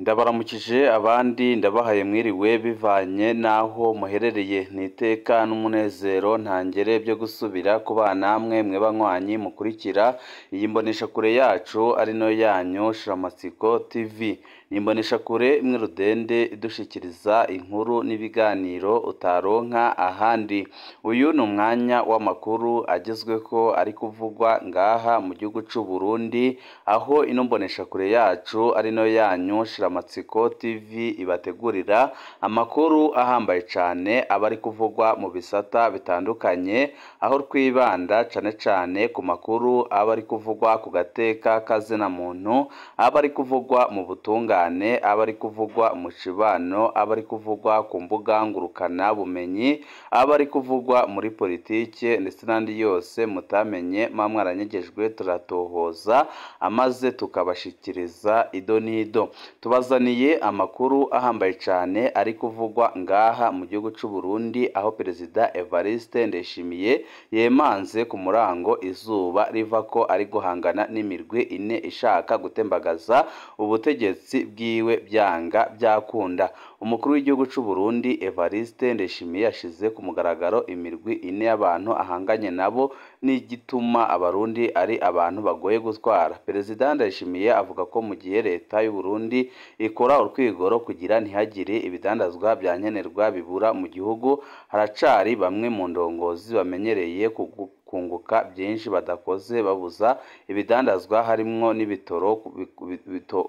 Ndabaramukije abandi ndabahaye mwiriwe bivanye n'aho muherereye, ni iteka n'umunezero ntangere byo gusubira kubana namwe mwe banywanyi mukurikira iyi mboneshakure yacu ari no yanyu Shiramatsiko TV. Ni imboneshakure imwe rudende idushikiriza inkuru n'ibiganiro utaronka ahandi. Uyu ni umwanya w'amakuru agezweho ari kuvugwa ngaha mu gihugu c'u Burundi, aho ino mboneshakure yacu ari no yanyu Shiramatsiko TV ibategurira amakuru ahambaye cane aba ari kuvugwa mu bisata bitandukanye, aho twibanda cane cane ku makuru aba ari kuvugwa ku gateka kazina muntu, aba ari kuvugwa mu butungane, aba ari kuvugwa mu cibano, aba ari kuvugwa ku mbuga ngurukana bumenyi, aba ari kuvugwa muri politike ndetse n'andi yose mutamenye mwa mwaranyegejwe, turatohoza amaze tukabashikiriza ido n'ido. Tubazaniye amakuru ahambaye cane ari kuvugwa ngaha mu gihugu c'u Burundi, aho Perezida Evariste Ndayishimiye yemanze ku murango izuba riva ko ari guhangana n'imirwi ine ishaka gutembagaza ubutegetsi bwiwe byanga byakunda. Umukuru w'igihugu c'u Burundi Evariste Ndayishimiye yashize ku mugaragaro imirwi ine y'abantu ahanganye nabo n'igituma abarundi ari abantu bagoye gutwara. Perezida Ndayishimiye avuga ko mu gihe leta y'u Burundi ikora urwigoro kugira ntihagire ibidandazwa bya nkenerwa bibura mu gihugu, haracari bamwe mu ndongozi bamenyereye kunguka byinshi badakoze, babuza ibidandazwa harimwo n'ibitoro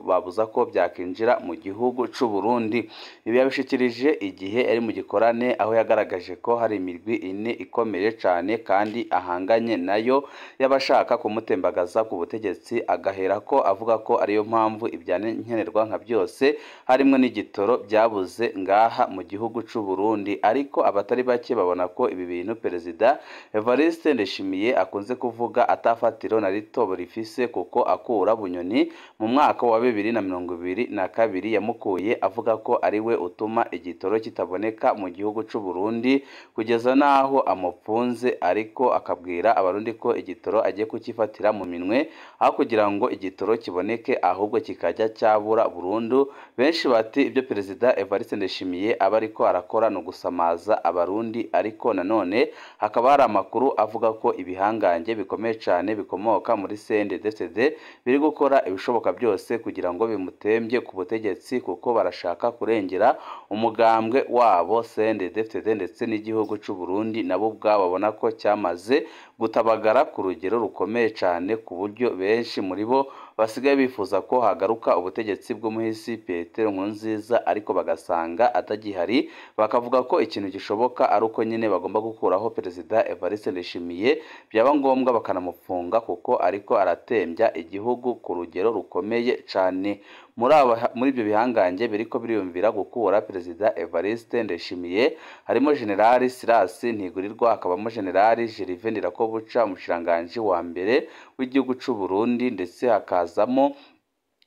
babuza ko byakinjira mu gihugu c'u Burundi. Ibi yabishikirije igihe ari mu gikorane, aho yagaragaje ko hari imirwi ine ikomeye cane kandi ahanganye nayo y'abashaka kumutembagaza ku butegetsi, agahera ko avuga ko ariyo mpamvu ibya nkenerwa nka byose harimwo n'igitoro byabuze ngaha mu gihugu c'u Burundi. Ariko abatari bake babona ko ibi bintu Perezida Evariste Ndayishimiye akunze kuvuga atafatiro na rito rifise, kuko akura Bunyoni mu mwaka wa 2022 yamukuye avuga ko ari we utuma igitoro kitaboneka mu gihugu c'u Burundi kugeza naho amupfunze, ariko akabwira abarundi ko igitoro agiye kukifatira mu minwe aho kugira ngo igitoro kiboneke ahubwo kikajya cyabura burundu. Benshi bati ibyo Perezida Evariste Ndayishimiye aba ariko arakora ni ugusamaza abarundi, ariko nanone hakaba hari amakuru avuga ko ibihangange bikomeye cane bikomoka muri CNDD-FDD biri gukora ibishoboka byose kugira ngo bimutembye ku butegetsi, kuko barashaka kurengera umugambwe wabo CNDD-FDD ndetse n'igihugu c'u Burundi nabo ubwabo babona ko cyamaze gutabagara ku rugero rukomeye cane, ku buryo benshi muri bo basigaye bifuza ko hagaruka ubutegetsi bw'umuhisi Petero Nkurunziza, ariko bagasanga atagihari, bakavuga ko ikintu gishoboka ari uko nyine bagomba gukuraho Perezida Evariste Ndayishimiye, byaba ngombwa bakanamufunga kuko ariko aratembya igihugu ku rugero rukomeye cane. Muri ibyo bihangange biriko biriyumvira gukura Perezida Evariste Ndayishimiye harimo General Silas Ntigurirwa, hakabamo General Gervais Ndirakobuca umushikiranganji wa mbere w'igihugu c'u Burundi, ndetse hakazamo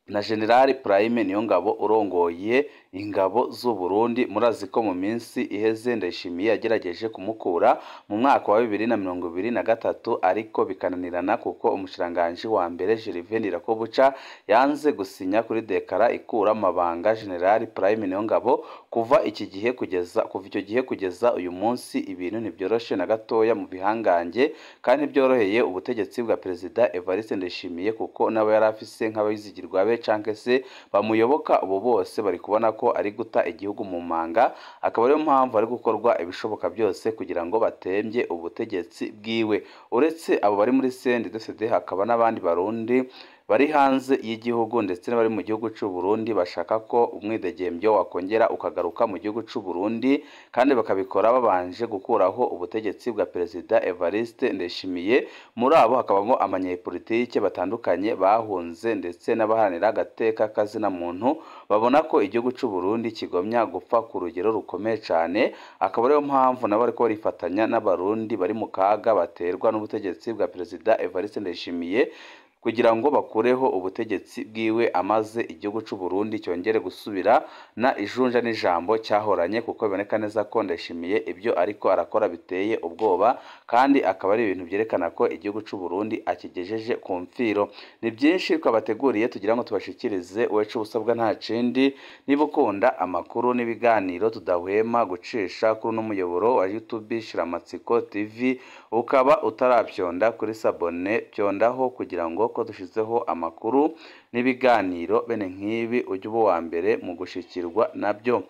na General Prime Niyongabo urongoye ingabo z'u Burundi. Murazi ko mu minsi iheze Ndayishimiye yagerageje kumukura mu mwaka wa 2023, ariko bikananirana kuko umushikiranganji wa mbere Gervais Ndirakobuca yanze gusinya kuri dekara ikura amabanga General Prime Niyongabo. Kuva iki gihe kugeza kuva icyo gihe kugeza uyu munsi ibintu ntibyoroshe na gatoya mu bihangange, kandi byoroheye ubutegetsi bwa Perezida Evariste Ndayishimiye, kuko nabo yari afise nk'abizigirwa be canke se bamuyoboka, ubu bose bari kubona ko ari guta igihugu mu manga, akaba ariyo mpamvu ari gukorwa ibishoboka byose kugira ngo batembye ubutegetsi bwiwe. Uretse abo bari muri CNDD-FDD hakaba n'abandi barundi bari hanze y'igihugu ndetse n'abari mu gihugu c'u Burundi bashaka ko umwidegembyo wakongera ukagaruka mu gihugu c'u Burundi, kandi bakabikora babanje gukuraho ubutegetsi bwa Perezida Evariste Ndayishimiye. Muri abo hakabamo abanyepolitike batandukanye bahunze ndetse n'abaharanira agateka kazina muntu babona ko igihugu c'u Burundi kigomya gupfa ku rugero rukomeye cane, akaba ariyo mpamvu nabo bariko barifatanya n'abarundi bari mu kaga baterwa n'ubutegetsi bwa Perezida Evariste Ndayishimiye. kugira ngo bakureho ubutegetsi bwiwe, amaze igihugu c'u Burundi cyongere gusubira na ijunja n'ijambo cyahoranye, kuko biboneka neza ko Ndayishimiye ibyo ariko arakora biteye ubwoba, kandi akaba ari ibintu byerekana ko igihugu c'u Burundi akigejeje ku mfiro. Ni byinshi twabateguriye tugira ngo tubashikirize, wecu usabwa nta kindi, niba ukunda amakuru n'ibiganiro tudahwema gucisha kuri uno muyoboro wa YouTube Shiramatsiko TV, ukaba utarabyonda kuri sabone, byondaho kugira ngo ko dushizeho amakuru n'ibiganiro bene nk'ibi ujye uba uwa mbere mu gushikirwa nabyo.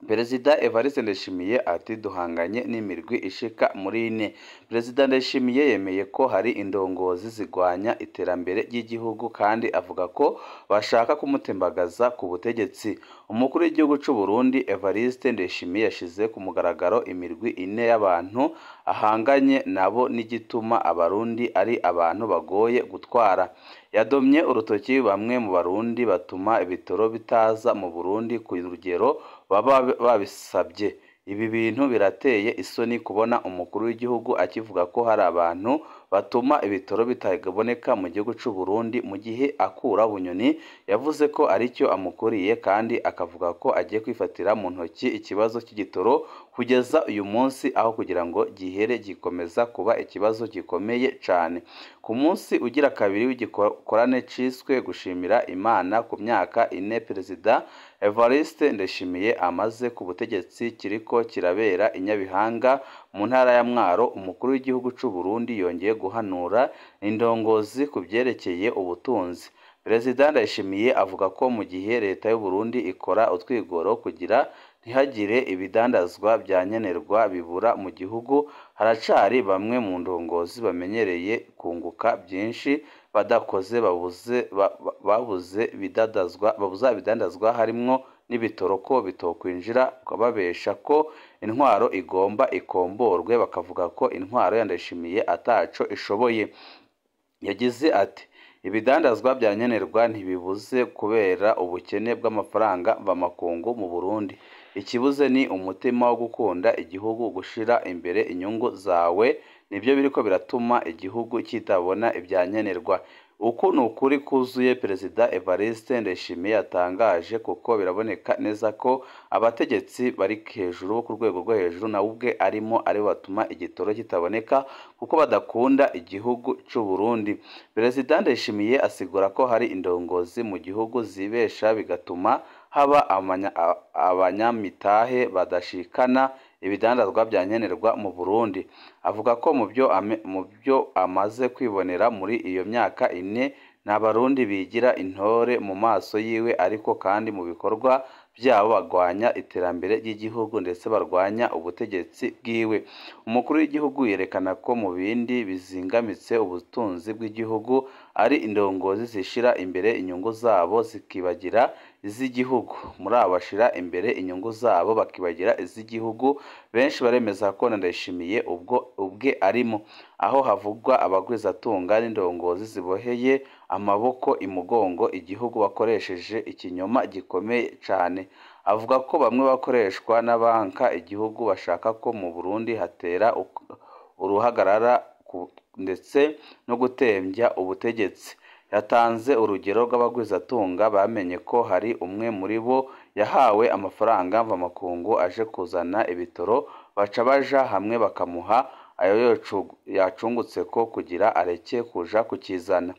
Perezida Evariste Ndayishimiye ati duhanganye n'imirwi ishika muri ine. Perezida Ndayishimiye yemeye ko hari indongozi zigwanya iterambere ry'igihugu, kandi avuga ko bashaka kumutembagaza ku butegetsi. Umukuru w'igihugu c'u Burundi Evariste Ndayishimiye yashize ku mugaragaro imirwi ine y'abantu ahanganye nabo n'igituma Abarundi ari abantu bagoye gutwara. Yadomye urutoki bamwe mu Barundi batuma ibitoro bitaza mu Burundi ku rugero baba babisabye. Ibi bintu birateye isoni kubona umukuru w'igihugu akivuga ko hari abantu batuma ibitoro bitaboneka mu gihugu c'u Burundi, mu gihe akura Bunyoni yavuze ko aricyo amukuriye, kandi akavuga ko agiye kwifatira mu ntoki ikibazo cy'igitoro kugeza uyu munsi, aho kugira ngo gihere gikomeza kuba ikibazo gikomeye cane. Ku munsi ugira kabiri w'igikorane ciswe gushimira Imana ku myaka ine Perezida Evariste Ndayishimiye amaze ku butegetsi kiriko kirabera i Nyabihanga mu ntara ya Mwaro, umukuru w'igihugu c'u Burundi yongeye guhanura indongozi ku byerekeye ubutunzi. Perezida Ndayishimiye avuga ko mu gihe leta y'u Burundi ikora utwigoro kugira ntihagire ibidandazwa bya nkenerwa bibura mu gihugu, haracari bamwe mu ndongozi bamenyereye kunguka byinshi badakoze, babuze ibidandazwa harimwo n'ibitoro ko bitokwinjira, babesha ko intwaro igomba ikomborwe, bakavuga ko intwaro ya Ndayishimiye ataco ishoboye. Yagize ati ibidandazwa bya nkenerwa ntibibuze kubera ubukene bw'amafaranga mvamakungu mu Burundi. Ikibuze ni umutima wo gukunda igihugu, gushira imbere inyungu zawe, nibyo biriko biratuma igihugu kitabona ibya nkenerwa. Uku ni ukuri kuzuye Perezida Evariste Ndayishimiye yatangaje, kuko biraboneka neza ko abategetsi bari hejuru ku rwego rwo hejuru nawe ubwe arimo ari batuma igitoro kitaboneka, kuko badakunda igihugu c'u Burundi. Perezida Ndayishimiye asigura ko hari indongozi mu gihugu zibesha bigatuma haba abanyamitahe badashikana ibidandazwa bya nkenerwa mu Burundi. Avuga ko mu byo amaze kwibonera muri iyo myaka ine, nta Barundi bigira intore mu maso yiwe, ariko kandi mu bikorwa byabo bagwanya iterambere ry'igihugu ndetse barwanya ubutegetsi bwiwe. Umukuru w'igihugu yerekana ko mu bindi bizingamitse ubutunzi bw'igihugu ari indongozi zishira imbere inyungu zabo zikibagira iz'igihugu. Muri abo bashira imbere inyungu zabo bakibagira iz'igihugu, benshi baremeza ko Ndayishimiye ubwe arimo, aho havugwa abagwizatunga n'indongozi ziboheye amaboko imugongo igihugu bakoresheje ikinyoma gikomeye cane. Avuga ko bamwe bakoreshwa n'abanka igihugu bashaka ko mu Burundi hatera uruhagarara ndetse no gutembya ubutegetsi. Yatanze urugero rw'abagwizatunga bamenye ko hari umwe muri bo yahawe amafaranga mvamakungu aje kuzana ibitoro, baca baja hamwe bakamuha ayo yacungutse ko kugira areke kuja kukizana.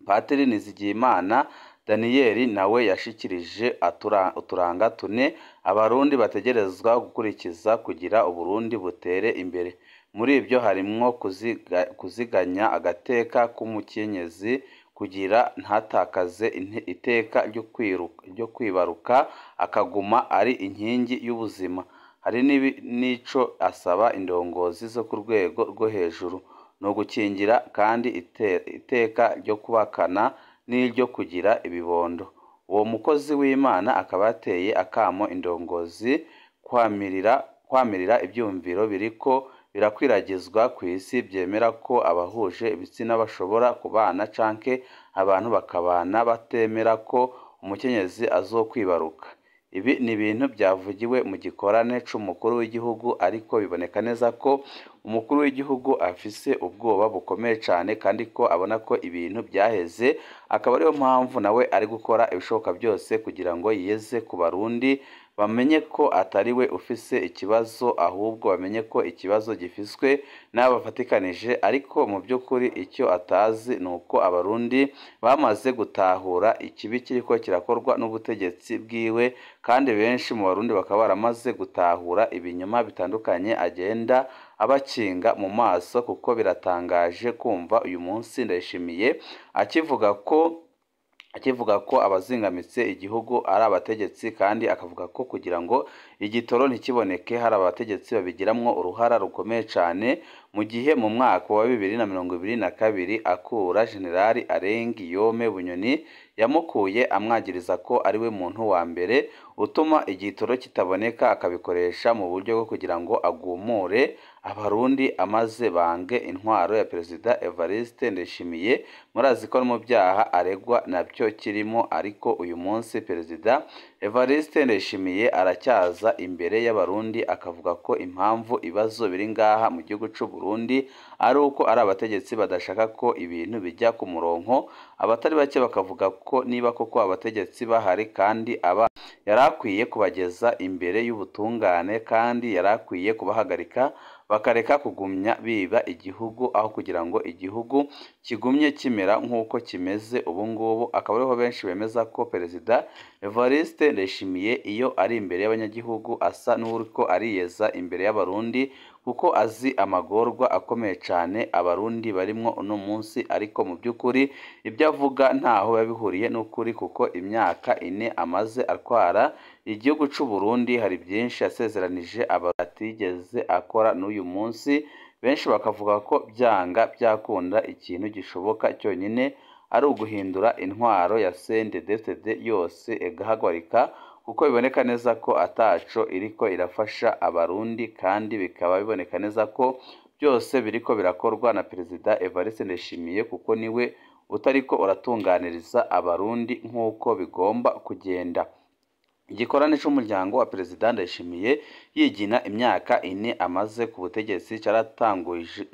Patiri Nizigiyimana Daniyeli nawe yashikirije uturanga tune Abarundi bategerezwa gukurikiza kugira Uburundi butere imbere. Muri ibyo harimwo kuziganya agateka k'umukenyezi kugira ntatakaze iteka ryo kwibaruka, akaguma ari inkingi y'ubuzima. Hari n'ico asaba indongozi zo ku rwego rwo hejuru, ni ugukingira kandi iteka ryo kubakana n'iryo kugira ibibondo. Uwo mukozi w'Imana akaba yateye akamo indongozi kwamirira ibyumviro biriko birakwiragizwa ku isi byemera ko abahuje ibitsina bashobora kubana canke abantu bakabana batemera ko umukenyezi azokwibaruka. Ibi ni ibintu byavugiwe mu gikorane c'umukuru w'igihugu, ariko biboneka neza ko umukuru w'igihugu afise ubwoba bukomeye cane kandi ko abona ko ibintu byaheze, akaba ariyo mpamvu nawe ari gukora ibishoboka byose kugira ngo yiyeze ku Barundi, bamenye ko atari we ufise ikibazo, ahubwo bamenye ko ikibazo gifiswe n'abo bafatikanije. Ariko mu by'ukuri icyo atazi ni uko Abarundi bamaze gutahura ikibi kiriko kirakorwa n'ubutegetsi bwiwe, kandi benshi mu Barundi bakaba baramaze gutahura ibinyoma bitandukanye agenda abakinga mu maso, kuko biratangaje kumva uyu munsi Ndayishimiye akivuga ko abazingamitse igihugu ari abategetsi, kandi akavuga ko kugira ngo igitoro ntikiboneke hari abategetsi babigiramwo uruhara rukomeye cane, mu gihe mu mwaka wa 2022 akura Generali Alain Guillaume Bunyoni yamukuye amwagiriza ko ari we muntu wa mbere utuma igitoro kitaboneka, akabikoresha mu buryo bwo kugira ngo agumure Abarundi amaze bange intwaro ya Perezida Evariste Ndayishimiye. Murazi ko no mu byaha aregwa nabyo kirimo, ariko uyu munsi Perezida Evariste Ndayishimiye aracyaza imbere y'Abarundi akavuga ko impamvu ibibazo biri ngaha mu gihugu c'u Burundi ari uko ari abategetsi badashaka ko ibintu bijya ku murongo. Abatari bake bakavuga ko niba koko abategetsi bahari kandi aba yari akwiye kubageza imbere y'ubutungane, kandi yari akwiye kubahagarika bakareka kugumya biba igihugu, aho kugira ngo igihugu kigumye kimera nk'uko kimeze ubu ngubu. Akaba ariho benshi bemeza ko Perezida Evariste Ndayishimiye iyo ari imbere y'abanyagihugu asa n'uriko ariyeza imbere y'Abarundi, kuko azi amagorwa akomeye cane Abarundi barimwo uno munsi, ariko mu by'ukuri ibyo avuga ntaho biba bihuriye n'ukuri, kuko imyaka 4 amaze atwara igihugu c'u Burundi hari byinshi yasezeranije atigeze akora n'uyu munsi. Benshi bakavuga ko byanga byakunda ikintu gishoboka cyonyine ari uguhindura intwaro ya CNDD-FDD yose igahagarika, kuko biboneka neza ko ataco iriko irafasha Abarundi, kandi bikaba biboneka neza ko byose biriko birakorwa na Perezida Evariste Ndayishimiye, kuko niwe utariko uratunganiriza Abarundi nk'uko bigomba kugenda. Igikorane c'umuryango wa Perezida Ndayishimiye yigina imyaka 4 amaze ku butegetsi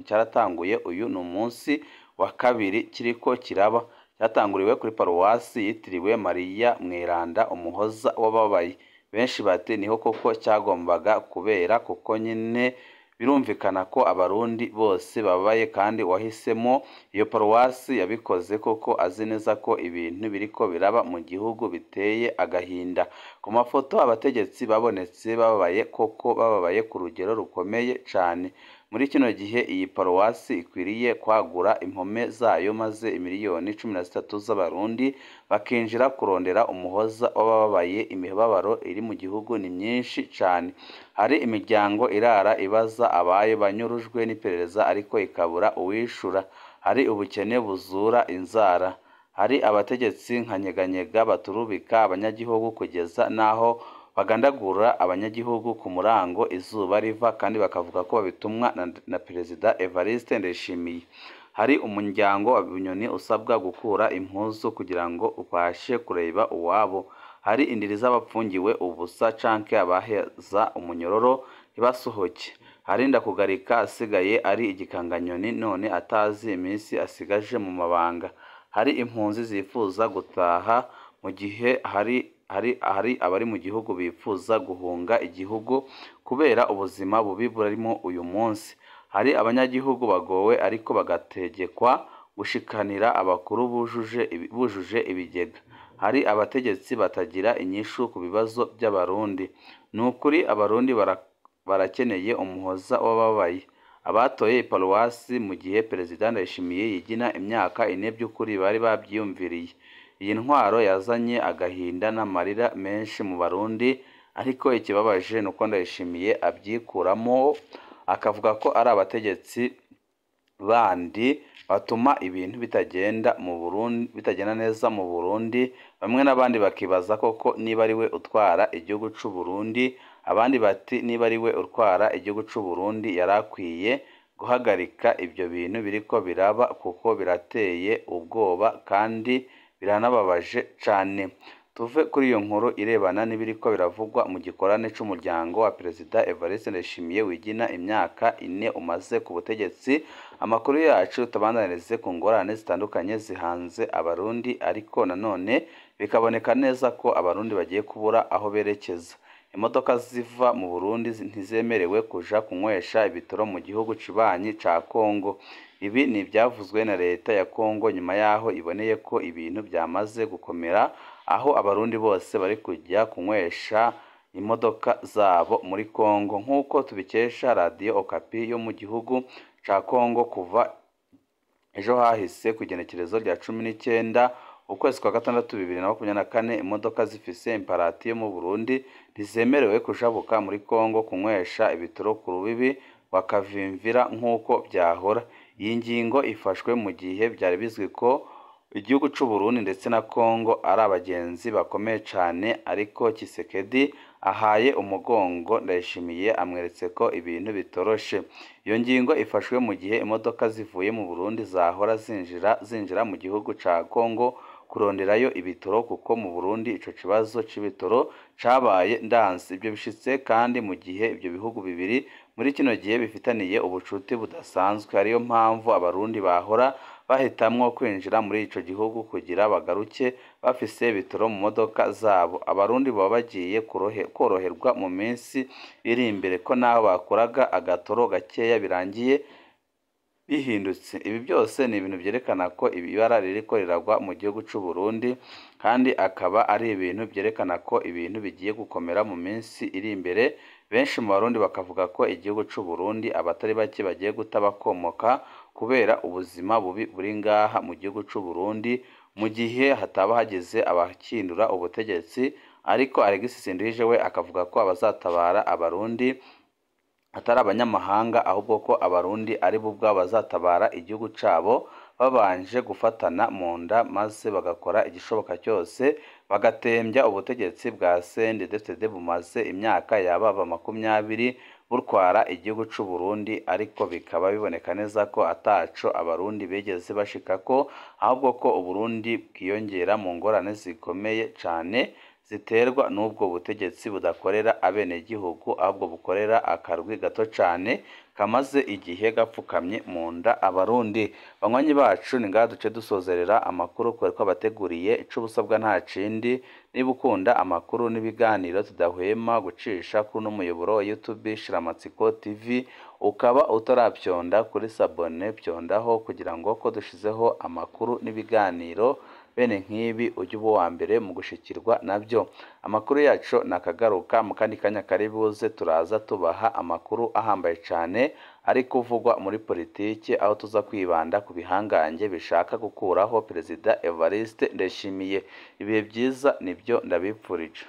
cyaratanguye. Uyu ni umunsi wa kabiri kiriko kiraba. Cyatanguriwe kuri paruwasi yitiriwe Mariya Mweranda Umuhoza w'ababaye. Benshi bati niho koko cyagombaga kubera, kuko nyine birumvikana ko Abarundi bose babaye, kandi uwahisemo iyo paruwasi yabikoze koko azi neza ko ibintu biriko biraba mu gihugu biteye agahinda. Ku mafoto abategetsi babonetse bababaye koko, bababaye ku rugero rukomeye cane. Muri kino gihe iyi paruwasi ikwiriye kwagura impome zayo, maze imiliyoni 13 z'Abarundi bakinjira kurondera umuhoza w'abababaye. Imibabaro iri mu gihugu ni myinshi cane. Hari imiryango irara ibaza abayo banyurujwe n'iperereza ariko ikabura uwishura. Hari ubukene buzura inzara. Hari abategetsi nka Nyeganyega baturubika abanyagihugu kugeza n'aho bagandagura abanyagihugu ku murango izuba riva, kandi bakavuga ko babitumwa na Perezida Evariste Ndayishimiye. Hari umuryango wa Bunyoni usabwa gukura impuzu kugira ngo ubashe kureba uwabo. Hari indiri z'abapfungiwe ubusa canke abaheza umunyororo ntibasohoke. Hari Ndakugarika asigaye ari igikanganyoni none atazi iminsi asigaje mu mabanga. Hari impunzi zifuza gutaha mu gihe hari abari mu gihugu bifuza guhunga igihugu kubera ubuzima bubi burimo uyu munsi. Hari abanyagihugu bagowe ariko bagategekwa gushikanira abakuru bujuje ibigega. Hari abategetsi batagira inyishu ku bibazo by'Abarundi. Ni ukuri Abarundi barakeneye umuhoza w'ababaye. Abatoye iparuwasi mu gihe Perezida Ndayishimiye yigina imyaka 4 by'ukuri bari babyiyumviriye. Iyi ntwaro yazanye agahinda n'amarira menshi mu Barundi, ariko ikibabaje ni uko Ndayishimiye abyikuramo akavuga ko ari abategetsi bandi batuma ibintu bitagenda mu Burundi, bitagenda neza mu Burundi. Bamwe n'abandi bakibaza koko niba ari we utwara igihugu c'u Burundi, abandi bati niba ari we utwara igihugu c'u Burundi yarakwiye guhagarika ibyo bintu biriko biraba, kuko birateye ubwoba kandi biranababaje cane. Tuve kuri iyo nkuru irebana n'ibiriko biravugwa mu gikorane c'umuryango wa Perezida Evariste Ndayishimiye wigina imyaka 4 umaze ku butegetsi. Amakuru yacu tubandanirize ku ngorane zitandukanye zihanze Abarundi, ariko nanone bikaboneka neza ko Abarundi bagiye kubura aho berekeza. Imodoka ziva mu Burundi ntizemerewe kuja kunywesha ibitoro mu gihugu cibanyi ca Kongo. Ibi ni ibyavuzwe na leta ya Kongo nyuma yaho iboneye ko ibintu byamaze gukomera, aho Abarundi bose bari kujya kunywesha imodoka zabo muri Kongo, nk'uko tubikesha radiyo Okapi yo mu gihugu ca Kongo. Kuva ejo hahise ku igenekerezo rya 19 ukwezi kwa gatandatu 2024, imodoka zifise imparati yo mu Burundi ntizemerewe kujabuka muri Kongo kunywesha ibitoro ku rubibi rwa Kavimvira nk'uko byahora. Iyi ngingo ifashwe mu gihe byari bizwi ko igihugu c'u Burundi ndetse na Kongo ari abagenzi bakomeye cane, ariko Tshisekedi ahaye umugongo Ndayishimiye amweretse ko ibintu bitoroshe. Iyo ngingo ifashwe mu gihe imodoka zivuye mu Burundi zahora zinjira mu gihugu ca Kongo kuronderayo ibitoro, kuko mu Burundi ico kibazo c'ibitoro cabaye ndanse. Ibyo bishitse kandi mu gihe ibyo bihugu bibiri muri kino gihe bifitaniye ubucuti budasanzwe, ariyo mpamvu Abarundi bahora bahitamwo kwinjira muri ico gihugu kugira bagaruke bafise ibitoro mu modoka zabo. Abarundi baba bagiye koroherwa mu minsi iri imbere, ko naho bakoraga agatoro gakeya birangiye bihindutse. Ibi byose ni ibintu byerekana ko ibara ririko riragwa mu gihugu c'u Burundi, kandi akaba ari ibintu byerekana ko ibintu bigiye gukomera mu minsi iri imbere. Benshi mu Barundi bakavuga ko igihugu c'u Burundi abatari bake bagiye guta bakomoka kubera ubuzima bubi buri ngaha mu gihugu c'u Burundi, mu gihe hataba hageze abakindura ubutegetsi. Ariko Alexis Sinduhije we akavuga ko abazatabara Abarundi atari abanyamahanga, ahubwo ko Abarundi ari bo ubwabo bazatabara igihugu cabo babanje gufatana mu nda, maze bagakora igishoboka cyose bagatembya ubutegetsi bwa CNDD-FDD bumaze imyaka yababa 20 butwara igihugu c'u Burundi, ariko bikaba biboneka neza ko ataco Abarundi bigeze bashikako, ahubwo ko Uburundi bwiyongera mu ngorane zikomeye cane ziterwa n'ubwo butegetsi budakorera abenegihugu, ahubwo bukorera akarwi gato cane kamaze igihe gapfukamye mu nda Abarundi. Banywanyi bacu, ni ngaha duce dusozerera amakuru twari twabateguriye. Ico ubusabwa nta kindi, niba ukunda amakuru n'ibiganiro tudahwema gucisha kuri uno muyoboro wa YouTube Shiramatsiko TV, ukaba utarapyonda kuri sabone, pyondaho kugira ngo ko dushizeho amakuru n'ibiganiro bene nk'ibi ujye uba uwa mbere mu gushikirwa nabyo. Amakuru yacu nakagaruka mu kandi kanya kari buze, turaza tubaha amakuru ahambaye cane ari kuvugwa muri politiki, aho tuza kwibanda ku bihangange bishaka gukuraho Perezida Evariste Ndayishimiye. Ibihe byiza nibyo ndabipfurije.